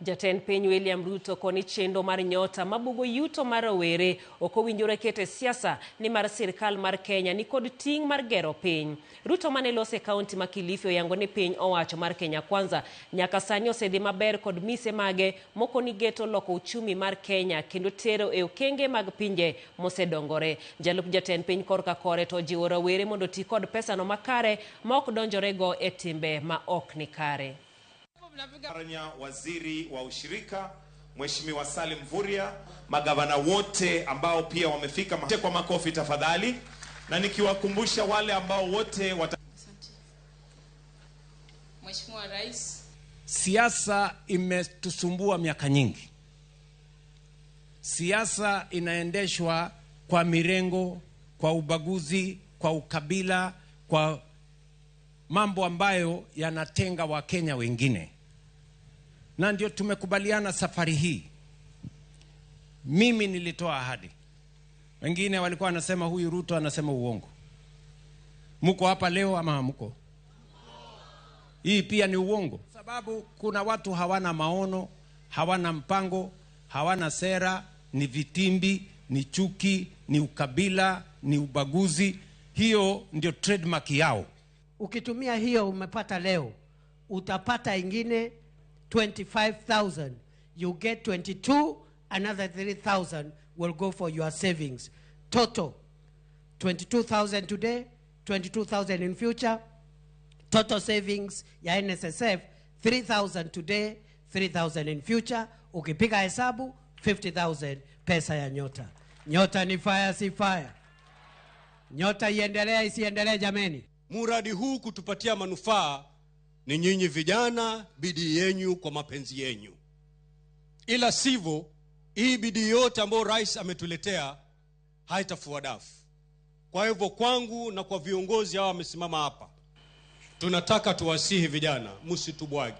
Jatend piny William Ruto koni chenro mar Nyota mabugo yuto mar rowere ok owinjore ket e siasa nimar sirkal mar Kenya nikod ting' mar gero piny. Ruto mane loso e kaunti ma Kilifi oyango ni piny owacho mar Kenya Kwanza nyaka sani osedhi maber kod mise mage mokoni geto loko uchumi mar Kenya kendo tero e okenge mag pinje mosedongore. Jalup jatend piny korka kore to ojiwo rowere mondo oti kod pesano makare ma ok donjorego e timbe ma ok ni kare. Waziri wa ushirika Mheshimiwa Salim Mvurya, magavana wote ambao pia wamefika kwa makofi tafadhali, na nikiwakumbusha wale ambao wote wata... Mheshimiwa Rais, siasa imetusumbua miaka nyingi. Siasa inaendeshwa kwa mirengo, kwa ubaguzi, kwa ukabila, kwa mambo ambayo yanatenga Wakenya wengine. Na ndio tumekubaliana safari hii. Mimi nilitoa ahadi. Wengine walikuwa wanasema huyu Ruto anasema uongo. Muko hapa leo ama hamko? Hii pia ni uongo. Sababu kuna watu hawana maono, hawana mpango, hawana sera, ni vitimbi, ni chuki, ni ukabila, ni ubaguzi. Hiyo ndio trademark yao. Ukitumia hiyo umepata leo, utapata ingine 25,000. You get 22, another 3,000 will go for your savings. Total 22,000 today, 22,000 in future. Total savings ya NSSF 3,000 today, 3,000 in future. Ukipiga hesabu 50,000 pesa ya Nyota. Nyota ni fire, si fire? Nyota iendelee isiendelee jameni? Muradi huu kutupatia manufaa ni nyinyi vijana, bidii yenyu kwa mapenzi yenyu. Ila sivyo, hii bidii yote ambayo rais ametuletea haitafua dafu. Kwa hivyo kwangu na kwa viongozi hawa wamesimama hapa, tunataka tuwasihi vijana, msitubwage.